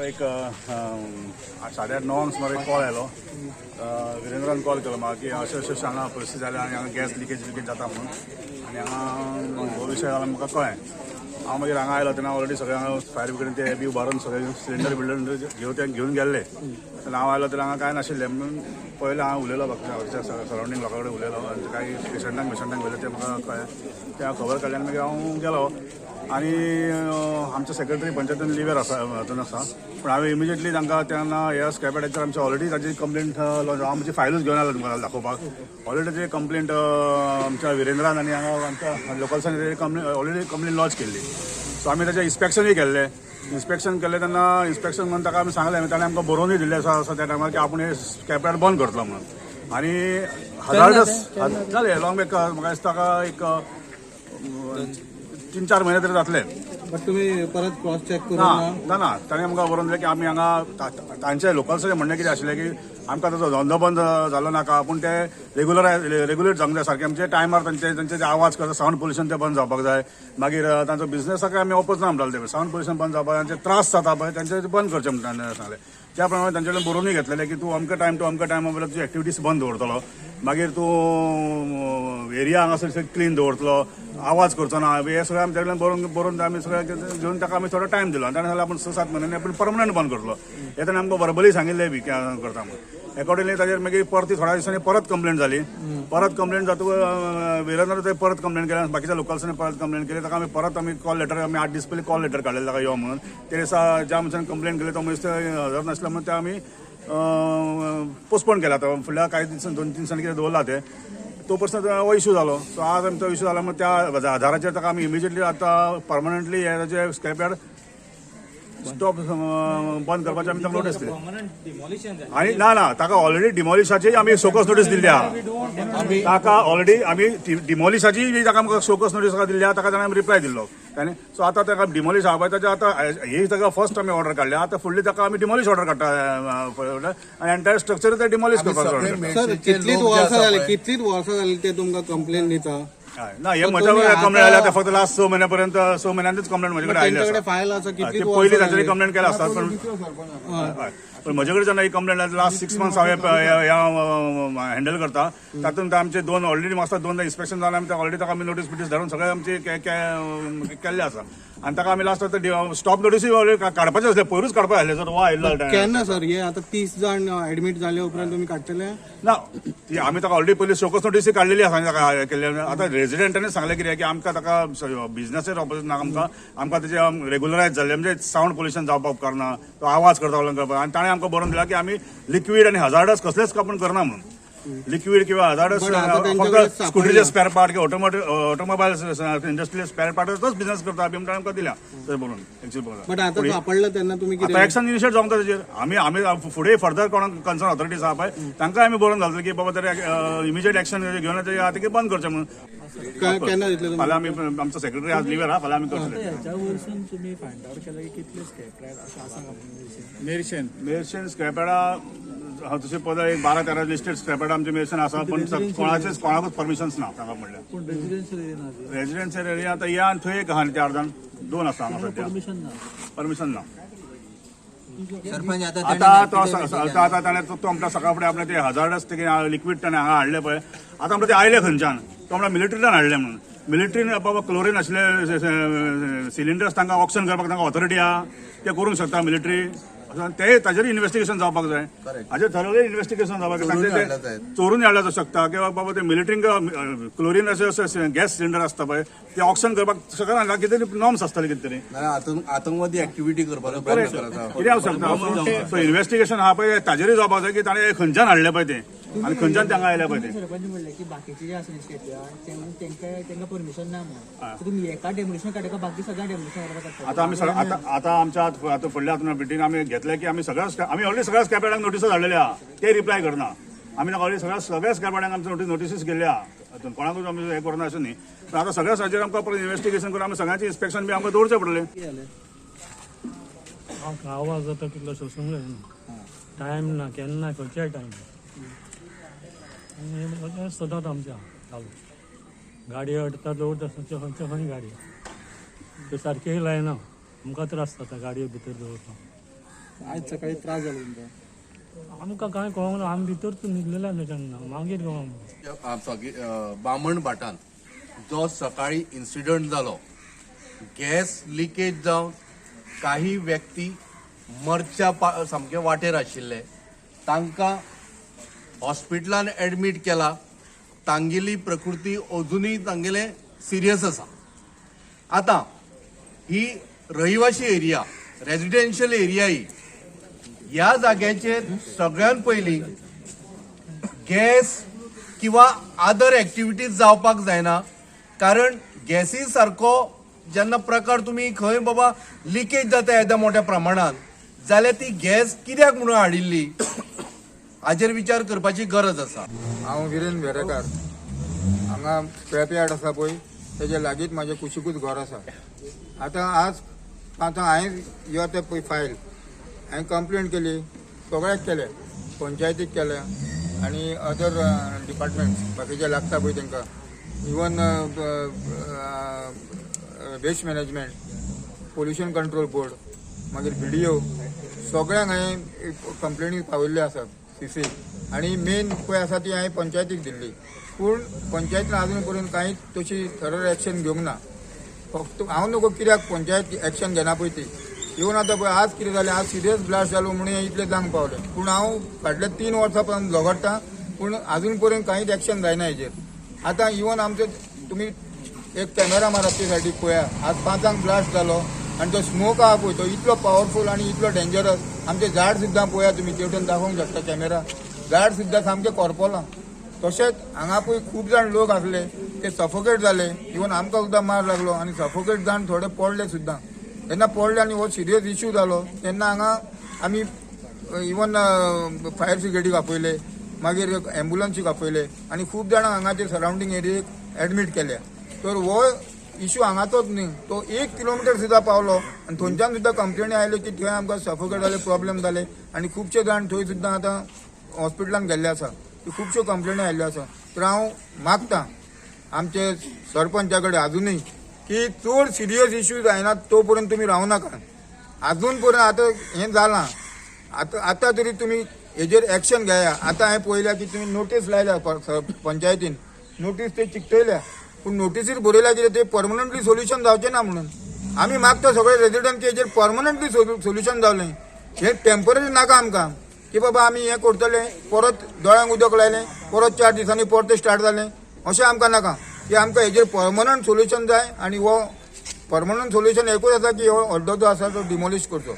एक 8:30-9 सुमार एक कॉल आयलो. विरेंद्रान कॉल केलो म्हाका की अशें अशें हांगा परिस्थिती जाल्या आनी हांगा गॅस लिकेज लिकेज जाता म्हणून, आनी हांगा हो विशय जाला म्हाका कळ्ळें. हांव मागीर हांगा आयलो तेन्ना ऑलरेडी सगळे हांगा फायर ब्रिगेडीन ते बी उबारून सगळे सिलिंडर बिल्डर घेवन घेवन गेल्ले. तेन्ना हांव आयलो तेन्ना हांगा कांय नाशिल्लें म्हणून पयलें हांव उलयलो, बाकीच्या सरावंडींग लोकां कडेन उलयलो आनी कांय पेशंटांक पेशंटांक उलयलें तें म्हाका कळ्ळें. तें हांव खबर काडली आनी मागीर हांव गेलो आनी आमचे सेक्रेटरी पंचायतीन लिव्हर आसा, हातून आसा, पूण हांवें इमिजिएटली तांकां तेन्ना ह्या स्क्रॅप आमचे ऑलरेडी ताची कंप्लेंट हांव आमची फायलूच घेवन आयलो तुमकां दाखोवपाक. ऑलरेडी ताची कंप्लेंट आमच्या विरेंद्रान आनी हांगा आमच्या लोकल्सान ऑलरेडी कंप्लेंट लॉज केल्ली. सो आमी ताचें इन्स्पेक्शनूय केल्लें. इन्स्पेक्शन केलें तेन्ना इन्स्पेक्शन म्हणून ताका आमी सांगलें, ताणें आमकां बरोवनूय दिल्लें आसा असो त्या टायमार की आपूण हे स्क्रॅप बंद करतलो म्हणून. आनी हजार्डस जालें लॉंग बॅक, म्हाका दिसता एक 3-4 म्हयने तरी जातले. बट तुम्ही परत क्रॉस चेक करून ना ना, ताणें आमकां बरोवन दिलें की आमी हांगा तांचे लोकल्साचें म्हणणें कितें आशिल्लें की आमकां ताचो धंदो बंद जालो नाका, पूण ते रेगुलर जावंक जाय सारकें, आमचे टायमार तांचे तांचे जे आवाज करता सावंड पोल्युशन तें बंद जावपाक जाय. मागीर तांचो बिजनेसाक आमी ओपोज ना म्हणटाले, ते सावंड पोल्युशन बंद जावपाक जाय, तांचे त्रास जाता पळय तांचे बंद करचें म्हणटा सांगलें. त्या प्रमाणे तांचे कडेन बरोवनूय घेतलेलें की तूं अमके टायम टू अमके टायमा वयल्यार तुजी एक्टिविटीज बंद दवरतलो, मागीर तूं एरिया हांगासर क्लीन दवरतलो, आवाज करचो ना, हें सगळें आमी ताचे कडेन बरोवन आमी सगळें घेवन ताका आमी थोडो टायम दिलो. आनी ताणें सांगलें आपूण 6-7 म्हयन्यांनी आपूण परमनंट बंद करतलो. हें ताणें आमकां वर्बली सांगिल्लें बी करता म्हणून. एकॉर्डिंगली ताजेर मागीर परती थोड्या दिसांनी परत कंप्लेंट जाली. परत कंप्लेंट जातकूच विरेंद्र ते परत कंप्लेंट केली, बाकीच्या लोकल्सांनी परत कंप्लेंट केली. ताका आमी परत आमी कॉल लेटर आमी 8 दीस पयलीं कॉल लेटर काडलें ताका यो म्हणून. ते दिसा ज्या मनशान कंप्लेंट केली तो मनीस हजर नासलो म्हणून ते आमी पोस्टपोन केला. आतां फुडल्या कांय दिसान 2-3 दिसांनी कितें दवरला ते तो प्रश्न हो इशू जालो. सो आज आमचो इशू जाला म्हणून त्या आधाराचेर ताका आमी इमिजिएटली आतां परमनंटली हे ताचे स्क्रॅप यार्ड स्टॉप बंद करपाची आमी ताका नोटीस दिली. आनी ना ना, ताका ऑलरेडी डिमॉलिशाची आमी शोकॉज नोटीस दिल्ली आहा. ताका ऑलरेडी आमी डिमॉलिशाची ताका आमकां शोकॉज नोटीस दिल्ली आहा, ताका ताणें आमी रिप्लाय दिल्लो ताणें. सो आतां ताका डिमॉलिश आहा पळय ताच्या आतां ही ताका फर्स्ट आमी ऑर्डर काडल्या, आतां फुडली ताका आमी डिमॉलिश ऑर्डर काडटा आनी एंटायर स्ट्रक्चर ते डिमॉलिश करपाक. सर कितलीच वर्सां जाली, कितलीच वर्सां जाली ते तुमकां कंप्लेन दिता? ना, हे म्हज्या कडेन कंप्लेन आयल्या ते फक्त लास्ट 6 म्हयन्या पर्यंत, 6 म्हयन्यांतच कंप्लेन म्हजे कडेन आयली आसा. फायल आसा कितली पयलीं तांच्यांनी कंप्लेन केल्या आसतात, पण म्हजे कडेन जेन्ना ही कंप्लेन आयली लास्ट 6 मंथ्स हांवें हँडल करता. तातूंत आमचे 2 ऑलरेडी म्हाका 2 इन्स्पेक्शन जालें, आमी ऑलरेडी ताका आमी नोटीस बिटीस धाडून सगळें आमचे केल्लें आसा. आनी ताका आमी लास्ट आतां स्टॉप नोटीसूय ऑलरेडी काडपाचें आसलें, पयरूच काडपाक आसलें जर हो आयिल्लो. केन्ना सर हे आतां 30 जाण एडमीट जाले उपरांत तुमी काडटले? ना, ती आमी ताका ऑलरेडी पयलीं शोकॉज नोटीसूय काडलेली आसा ताका केल्ले. आतां रेजिडेंटांनी सांगलें कितें की आमकां ताका बिजनसाचेर ऑपोजीट ना, आमकां आमकां ताचे रेगुलरायज जाल्लें म्हणजे सावंड पोल्युशन जावपाक उपकारना, तो आवाज करता करपाक. आनी ताणें आमकां बरोवन दिला की आमी लिक्वीड आनी हजार्डस कसलेच आपूण करना म्हणून. लिक्वीड किंवा हजार्डस फक्त स्कुटरीचे स्पेअर पार्ट किंवा ऑटोमोबायल इंडस्ट्रीचे स्पेअर पार्ट तोच बिझनेस करता बी म्हणून आमकां दिल्या तशें बरोवन एक्चुअली. बट आतां सापडलं तेन्ना तुमी आतां एक्शन इनिशिएट जावंक जाय ताचेर. आमी आमी फुडें फर्दर कोणाक कन्सर्न ऑथॉरिटीज आहा पळय तांकां आमी बरोवन घालतले की बाबा तरी इमिजिएट एक्शन घेवन आतां बंद करचें म्हणून. केन्ना दितले? फाल्यां आमी आमचो सेक्रेटरी आज लिव्हर आहा, फाल्यां आमी करतले. ह्याच्या वरसून तुमी फायंड आवट केला की कितले स्क्रॅप यार्ड अशें आसा काय? मेरशेन मेरशेन स्क्रॅप यार्डा तशें पळय एक 12-13 लिस्टेड स्क्रॅप यार्ड आमचे मेरशेन आसा, पूण कोणाचेच कोणाकूच परमिशन्स ना तांकां म्हणल्यार. पूण रेजिडेन्शियल एरिया ना? रेजिडेन्शियल एरिया आतां या आनी थंय एक आहा न्ही त्या अर्दान 2 आसा हांगा सद्या. परमिशन ना? परमिशन ना. सरपंच आतां तो आतां ताणें तो म्हणटा सकाळ फुडें आपणें ते हजार्डस ते लिक्वीड ताणें हांगा हाडलें पळय. आतां म्हणटा ते आयले खंयच्यान, तो म्हणटा मिलिटरींतल्यान हाडलें म्हणून. मिलिटरीन बाबा क्लोरीन आशिल्ले सिलिंडर्स तांकां ऑक्शन करपाक तांकां ऑथॉरिटी आहा, ते करूंक शकता मिलिटरी. ते ताजेर इन्वेस्टिगेशन जावपाक जाय, हाजेर थरोली इन्वेस्टिगेशन जावपाक जाय. चोरून हाडल्या जावं शकता किंवा बाबा ते मिलिटरींक क्लोरीन अशें गॅस सिलिंडर आसता पळय ते ऑक्शन करपाक शकना, कितें तरी नॉर्म्स आसतले कितें तरी. आतंकवादी एक्टिविटी करपाचो प्रयत्न करता कितें जावं शकता. सो इन्वेस्टिगेशन आहा पळय ताजेरूय जावपाक जाय की ताणें खंयच्यान हाडलें पळय तें आनी खंयच्यान तांकां आयलें पळय तें. सरपंच म्हणलें की बाकीचे जे आसा न्ही स्क्रॅप यार्ड तेंकां तेंकां परमिशन ना म्हणून, तुमी एका डेमोलिशन काडटा बाकी सगळ्या डेमोलिशन करपाक? आतां आमी आतां आतां आमच्या आतां फुडल्या आतां मिटींग आमी घेतलें की आमी सगळ्या आमी ऑलरेडी सगळ्या स्क्रॅप यार्डांक नोटीस धाडलेले आहा, ते रिप्लाय करना. आमी ऑलरेडी सगळ्या सगळ्या स्क्रॅप यार्डांक आमचे नोटीसीस गेल्ले आहा, कोणाकूच आमी हें करना अशें न्ही. पण आतां सगळ्या हाजेर आमकां परत इन्वेस्टिगेशन करून आमी सगळ्यांचें इन्स्पेक्शन बी आमकां दवरचें पडलें. आवाज जाता कितलो सोसूंक जायना, टायम ना केन्ना खंयच्याय टायम. आनी सदांच आमच्या चालू गाडी अडटा दवरता खंयच्या खंयच्या खंय गाडी त्यो सारक्योय लायना, आमकां त्रास जाता गाडयो भितर दवरपाक. आयज सकाळी त्रास जालो तुमकां? आमकां कांय कळोंक ना, आमी भितर न्हिदलेले आसले तेन्ना, मागीर कळोंक. सॉरी, बामण भाटान जो सकाळी इन्सिडंट जालो, गॅस लिकेज जावन काही व्यक्ती मरच्या सामके वाटेर आशिल्ले, तांकां हॉस्पिटलान एडमीट केला. तांगेली प्रकृती अजुनूय तांगेले सिरियस आसा. आतां ही रहिवाशी एरिया, रेजिडेन्शियल एरिया ही, ह्या जाग्याचेर सगळ्यात पयलीं गॅस किंवा अदर एक्टिविटीज जावपाक जायना, कारण गॅसी सारको जेन्ना प्रकार तुमी खंय बाबा लिकेज जाता येद्या मोठ्या प्रमाणात, जाल्यार ती गॅस कित्याक म्हणून हाडिल्ली हाजेर विचार करपाची गरज आसा. हांव विरेन वेरेकार. हांगा स्क्रॅप यार्ड आसा पळय, तेज्या लागींच म्हाजे कुशिकूच घर आसा. आतां आज आतां हांवें यो ते पळय फायल हांवें कंप्लेन केली, सगळ्याक केले, पंचायतीक केल्या आनी अदर डिपार्टमेंट्स बाकीचे लागता पळय तांकां, even waste management, pollution control board, मागीर बीडीओ, सगळ्यांक हांवें कंप्लेनी पावयल्ल्यो आसात सीसी. आनी मेन पळय आसा ती हांवें पंचायतीक दिल्ली, पूण पंचायतीन अजून पर्यंत कांयच तशी थरर एक्शन घेवंक ना. फक्त हांव नको कित्याक पंचायत एक्शन घेना पळय ती येवन. आतां पळय आज कितें जालें, आज सिरियस ब्लास्ट जालो म्हणून हें इतलें जावंक पावलें. पूण हांव फाटल्या 3 वर्सां पासून झगडटा, पूण अजून पर्यंत कांयच एक्शन जायना हेजेर. आतां इवन आमचे तुमी एक कॅमेरा मारात ते सायडीक पळया, आज 5 ब्लास्ट जालो आनी तो स्मोक आहा पळय तो इतलो पावरफूल आनी इतलो डेंजरस. आमचें झाड सुद्दां पळया तुमी, तेवटेन दाखोवंक शकता कॅमेरा, झाड सुद्दां सामकें करपलां. तशेंच हांगा पळय खूब जाण लोक आसले ते सफोकेट जाले, इवन आमकां सुद्दां मार लागलो आनी सफोकेट जावन थोडे पडले सुद्दां. तेन्ना पडले आनी हो सिरियस इश्यू जालो तेन्ना हांगा आमी इवन फायर ब्रिगेडीक आपयले, मागीर एम्बुलन्सीक आपयले आनी खूब जाणां हांगाचे सरावंडींग एरियेक एडमीट केल्या. तर हो इश्यू हांगाचोच न्ही, तो 1 किलोमिटर सुद्दां पावलो आनी थंयच्यान सुद्दां कंप्लेनी आयल्यो की थंय आमकां सफोकेट जाले, प्रॉब्लेम जाले आनी खुबशे जाण थंय सुद्दां आतां हॉस्पिटलान गेल्ले आसा. खुबश्यो कंप्लेनी आयिल्ल्यो आसा. तर हांव मागता आमचे सरपंचा कडेन अजुनूय की चड सिरियस इश्यू जायना तो पर्यंत तुमी रावं नाका. अजून पर्यंत आतां हें जालां, आतां आतां तरी तुमी हेजेर एक्शन घेया. आतां हांवें पळयल्या की तुमी नोटीस लायल्या पंचायतीन, नोटीस ते चिकटयल्या, पूण नोटीसीर बरयल्या कितें ते परमनंटली सोल्युशन जावचें ना म्हणून. आमी मागता सगळे रेजिडंट की हेजेर परमनंटली सोल्युशन जावलें, हें टेम्पररी नाका आमकां की बाबा आमी हें करतले परत दोळ्यांक उदक लायलें परत 4 दिसांनी परतें स्टार्ट जालें, अशें आमकां नाका. की आमकां हेजेर परमनंट सोल्युशन जाय आनी हो परमनंट सोल्युशन एकूच आसा की हो अड्डो जो आसा तो डिमोलिश करचो.